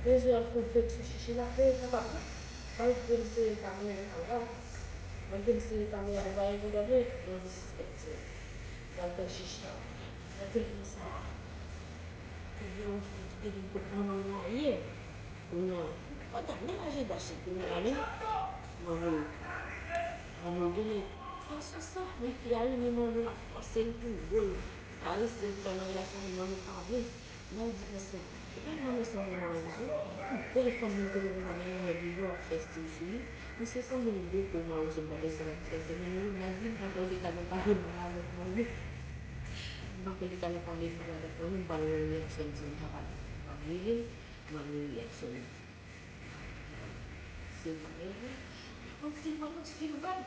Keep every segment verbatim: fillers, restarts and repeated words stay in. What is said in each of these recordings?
Bezwen ap koupe ti chichi la, bezwen pa pran. Malgre m sere kamera la, malgre m sere kamera la, pa gen pou gade, mwen vin sispèk se. L ap fè chichi la. Gade konsa. Ke yo te gen pou pran nan mwayen. Kounye a, pa ta melaje dasi kounye a, men. Mwen voye. Mwen voye. Fason sa, men fi a li menm nan fòse l pou gol. Parese l fè nan relasyon li, mwen pa vle. Mwen di konsa, e pa nan relasyon mwen avè w. Bèl fanm mwen te wè nan yon lè deyò ap fè stil sou li. Misye sanble yon gwo kou mawozo, m pa bezwen ap fè stil li. Mwen di, m pa kwè li ta gen pale mal avèk mwen, wi. M pa kwè li ta gen pale mal avèk mwen, wi. M pa wè reyaksyon m, si m ta pale. M ap rele, m ap wè reyaksyon m. Se vre, wi. Yon ti mwen, yon ti fil bad.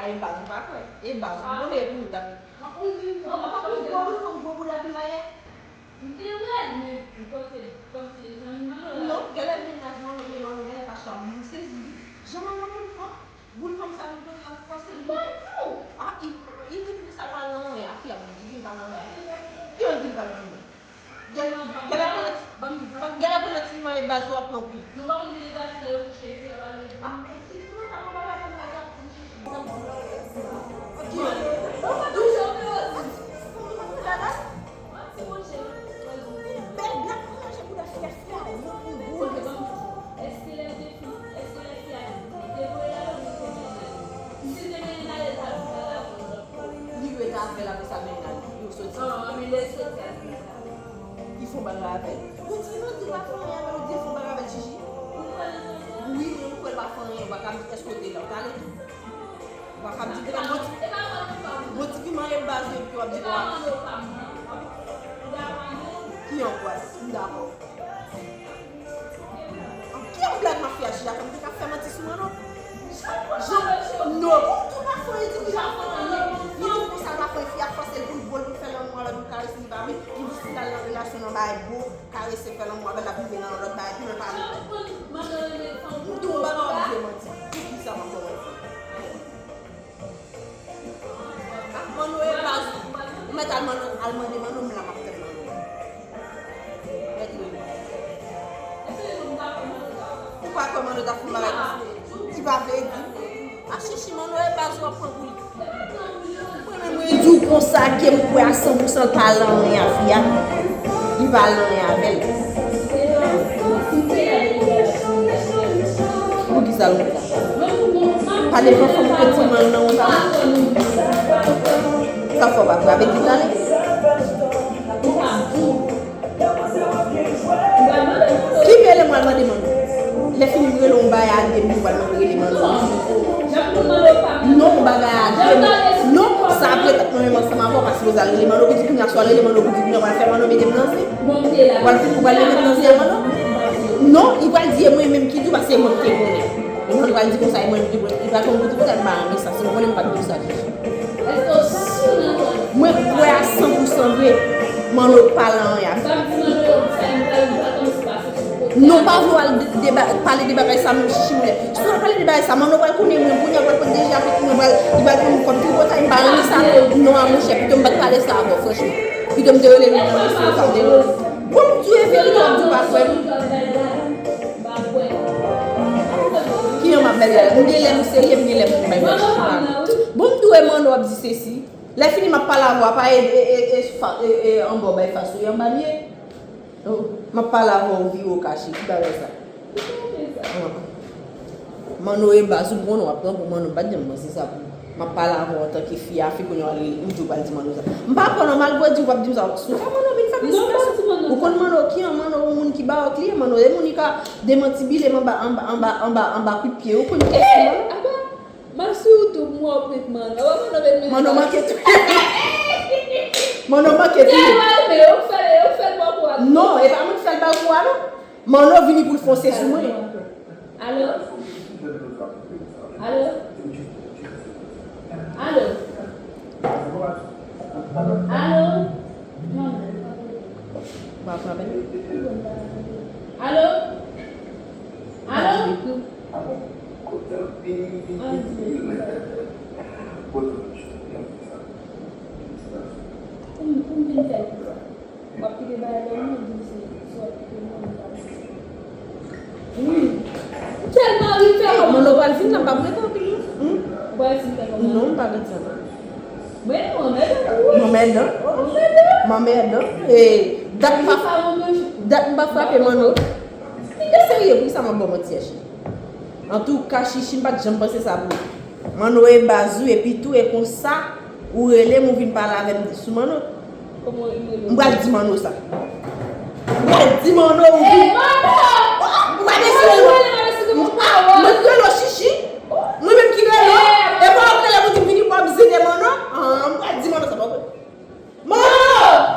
E baz, ou pa kwè? E baz, ou konnen pou dat. Ou gwo, ou gwo bouda pil la ye? M te wè l, men m panse, m panse zanmi m nan. Non, genlè mennaj mwen, mwen, mwen, mwen, pa sa, m sezi. Jan mwen, mwen, mwen, boul fanm sa, mwen, mwen, mwen, mwen, mwen, ah, i, i di sa pa nan mwen, a ki ap di, di pa nan mwen. Ki an di pa nan mwen? Genlè, genlè, genlè, genlè, ti mwen, e baz w ap pran kou. Li ret avè l apre sa, men l al, yo soti. Li fè yon bagay avè l. Bon, ti non, di pa fè anyen avè l, ou di fè yon bagay avè l, Chichi. Wi, men ou kwè l pa fè anyen, ou pa ka di èske w te la, ou t ale tou. Ou pa ka di, bon, ti, bon, ti piman e baz yo, epi w ap di, bon, ki anpwa, m dakò. Ki yon blag mafya Chichi a fè, m te ka fè manti sou mwen, non? Jan, non, ou tou pa fè anyen, di ki jan fè anyen. Li di konsa l pa fè, fi a fòse l pou l bo l, pou l fè lanmou avè l, pou l karese li, pa vle. Li di si l al nan relasyon nan bagay gwo, karese, fè lanmou avè l, l ap rive nan yon lòt bagay, pi l pa vle. M di w bagay w ap di manti. Poukisa m ap fè manti? Ah, Manno e baz. Ou mèt al Manno, al mande Manno, m la m ap tann Manno. Mèt rele. Ou pa kwè Manno t ap fè yon bagay konsa? Li pa vle di. Ah, Chichi, Manno e baz w ap pran pou li. Mwen menm, mwen di w konsa ke m kwè a san pou san l pa lan anyen a fi a. Li pa lan anyen avè l. Poukisa l konsa? Pa devan fanm kontinman nan konsa. Sa fò pa frape ti tale. Ki pele mwen al mande Manno? Lè fini m rele yon bagay a de m pou al rele Manno. Non, yon bagay a de m. Non, sa apre tèt mwen menm ansanm avè w pa sipoze al rele Manno pou di kounye a, si w al rele Manno pou di kounye a, w al fè Manno mete m nan zen. W al, w al mete m nan zen a Manno? Non, li pral di e mwen menm ki di w, paske e mwen ki te konnen. Mwen pral di konsa, e mwen ki te konnen. Li pral fè m kontre konsa, li pa renmen sa. Si w konnen m pa t di w sa. Mwen kwè a san pou san vre. Manno pa lan anyen. Non, pa vle w al de-, deba-, pale de bagay sa menm Chichi mwen. Si w al pale de bagay sa, Manno pral konnen mwen, kounye a pral pran deje avèk mwen, pral, li pral pran m kòm tripotay, m pa renmen sa non. Non, a monchè, pito m pa t pale sa avè w, franchman. Pito m te rele li nan mesye sa, m te rele. Bon, m di w e verite, w ap di w pa kwè m. Ki jan m ap bèl la? M gen lè m serye, m gen lè m bay manti. Bon, m di w e Manno ap di sesi. Lè fini, m ap pale avè w, apa e, e, e, e, fa-, e, e, anba w bay fas ou, e anba m ye. Oh, m ap pale avè w, ou vire w kache, ki bagay sa? Manno e baz ou, bon, w ap pran pou Manno, m pa t janm panse sa pou ou. M ap pale avè w antanke fi a, fi kounye a, ou di w pral di Manno sa. M pa kwè non, malgre w di w p ap di m sa, sou sa Manno vin fè plis pèsòn. Ou konn Manno ki an Manno, yon moun ki ba w kliye, Manno, e moun ki ka demanti bile m anba, anba, anba, anba, anba kout pye, ou konn kiyès ki Manno? M al sou YouTube, m wè w prank Manno. Wè Manno vin men. Manno manke tou. Manno manke tou. Se wè l men, ou fè, ou fè l bò kou a. Non, e pa mwen ki fè l bò kou a, non. Manno vini pou l fonse sou mwen. Alo? Alo? Alo? Alo? Alo? Alo? Pou m, pou m vin fè l konsa. W ap kite bagay la, ou di m se, se w ap kite mwen, ou pa di. Wi. M tèlman ri, m fè kòman? Manno pral vin nan, m p ap rete anpil non. Ou pral vin fè kòman? Non, m pa rete anpil. Mwen, mwen mèt anpil, wi. Mwen mèt non. Mwen mèt non. Mwen mèt non. E, dat m pa, dat m pa frape Manno. Li te serye, poukisa m ap ba w manti a, cheri? Antouka, Chichi, m pa t janm panse sa pou ou. Manno e baz ou, epi tou, e konsa, ou rele m, ou vin pale avè m sou Manno. M pral di Manno sa. M pral di Manno, ou vin. Ou pa deside non. Mwen ki rele w, Chichi. Mwen menm ki rele w. E pa w ap rele m, ou di m vini pou w ap zide Manno. Ah, m pral di Manno sa, pa vre? Manno!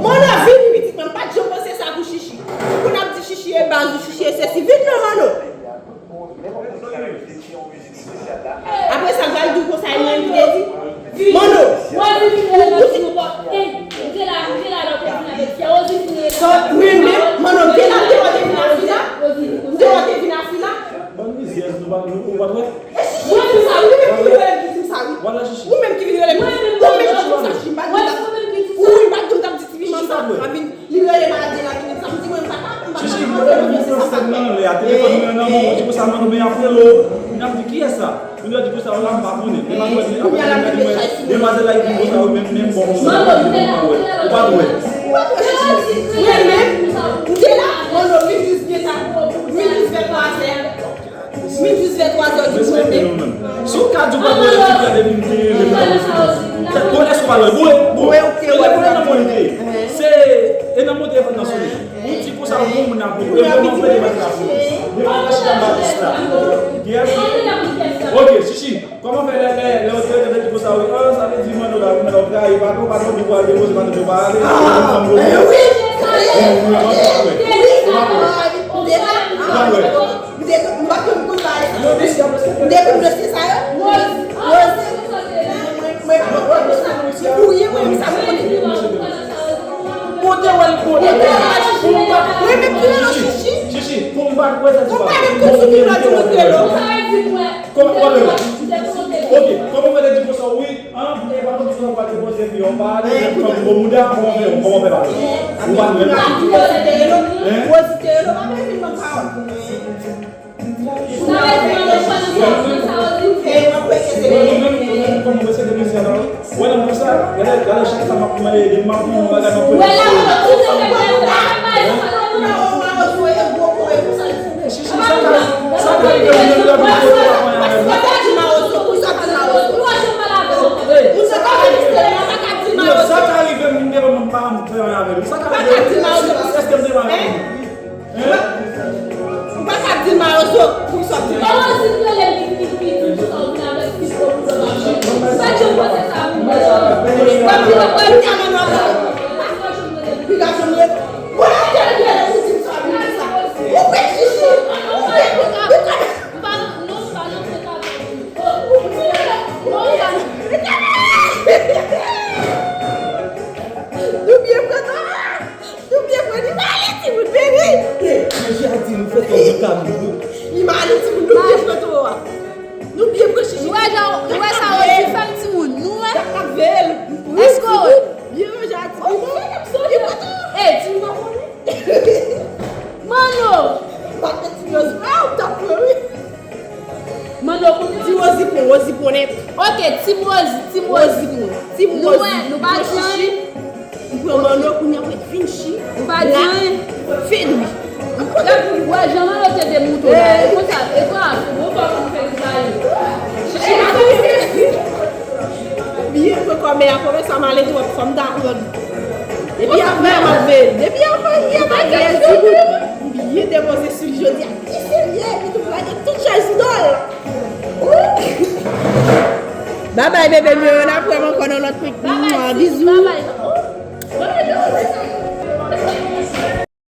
Mono, vini pitit mwen, m pa t janm panse sa pou Chichi. Ou konn ap di Chichi e baz ou, Chichi e sesi. Vin non, Mono. Apre sa, l pral di w konsa, e mwen ki te di. Mono. Ou, ou, ou, Mwen menm, Mono, m te la, m te wè w te vin a fila. M te wè w te vin a fila. Bann rizyèz, nou pa, nou, ou pa t wè? E Chichi ki di m sa, wi, ou menm ki vin rele m, ki di m sa, wi. Ou menm ki vin rele m. Ou menm ki di m sa, Chichi, m pa t di w t ap, wi, m pa t di w t ap di ti piman sa. Chichi pa t wè. Li rele m a de la minit sa, m di mwen m pa ka, m pa ka. Chichi, mwen menm, mwen se sa m pa t wè. Nan lè a, telefòn mwen nan men w, di konsa, Mono, men apre l, ou, m ap di, kiyès sa? Moun yo di konsa, w la, m pa konnen. Men m ap di, apre, m ap di, mwen, demwazèl la, li di konsa, wi, men, men, bon, konsa, ou pa t wè. Ou pa t wè. Ou pa t wè, Chichi. Mwen menm, m te la, Mono, minit jis gentan, minit venntrwa zè. Minit jis venntrwa zè, di mwen menm. Si w ka di w pa t wè, ti frè, depi m te rele m nan wè sou. Bon, èske w pa t wè? Bon, bon, e nan mwen li te. Se, e nan mwen telefòn nan sone. Ou di konsa, ou bon moun ap vini. E bon, mwen vini mwen trase. Devan mwen chita Batista. Yes. Ok, Chichi. Kòman fè lè, lè, lè w te rete di konsa, wi, ah, sa vle di Mono la, wi, Mono trayi, patwon, patwon di w al depoze, patwon di w pa ale, fanm gwo. Wi, wi, wi, wi, wi. Ou pa t wè. M te, m pa t konn bagay sa. Yo, mesye, apre sa, m te konn mesye sa yo. Rose. Rose. Mwen, mwen, mwen, mwen, mwen, mwen, mwen, mwen, mwen, mwen, mwen, mwen, Kote wè l konnen? Mwen menm ki nan Chichi. Chichi, pou m pa t wè sa ti pa. Ou pa menm konn sou ki lòt moun rele w. Kòman, kòman, ok, kòman fè te di konsa, wi, an, e pa konn konsa w pa te poze fi an, pa ale, fanm gwo bouda, kòman fè, kòman fè pa? Ou pa t wè l? Rosie te rele w. Hein? Rosie te rele w, pa vle vin ban pawòl. Ou pa vle vin ban pawòl nan sa, nan sa Rosie. Mwen menm, mwen menm, kòm mwen se demisyon la, wi. Wè nan pou sa, gade, gade chak sa m ap mande, depi m ap pran yon bagay, m ap Wè la, mwen tout se fè sa, sa pa yon bagay. Chichi, sa ka, sa ka rive moun nan vin kote w ap mande avè m. Sa ka rive moun nan pa m fè anyen avè m. Sa ka rive. Èske m te mal avè m? Hein? Ou pa ka di Mawozo pou sa di Mawozo. Mawozo ki rele m ki, ki, ki di pou sa ou vin avèk ti gwo bouda. Ou pa janm panse sa pou mwen. Wè, wè, wè, piga mwen wè. Piga mwen wè. Bon, la, kel rele pou di sa, pou di sa. Ou pe Chichi. Ou pe, ou pe. M pa nan, non, m pa nan tèt avè w. Ou byen pran non. Ou byen pran li, ba li timoun, baby. Manje a di nou fè kè nou ka mouri. Li ba li timoun, nou byen pran toro a. Nou byen pran Chichi. Nou wè jan, nou wè sa yo di fè l timoun. Nou wè. Èske w wè? Byen manje a timoun. Li pran toro. Ey, timoun pa konnen. Manno! Pa fè ti Rosie. Ah, ou t ap pran, wi. Manno, kounye a. Ti Rosie pran, Rosie pran nèt. Ok, Team Rosie, Team Rosie. Rosie pran. Team Rosie. Nou wè, nou pa di anyen. Ou pran Manno, kounye a, ou vin chi. Ou pa di anyen. Fedri. Gad, ou wè, jan Manno te demouton la. E konsa, e konsa, ou pa konn fè li sa ye. Chichi pa konn fè. Byen pran kòmè a, kòmè sa m ale twòp, fò m ta pran li. Depi avan yè m ap veye. Depi avan yè m ap veye. M byen depoze sou li jodi a. Ki serye, epi tou plake tout chay sou do l. Babay, bebe m yo, n ap wè m ankò nan lòt prank. Mwa, bizou.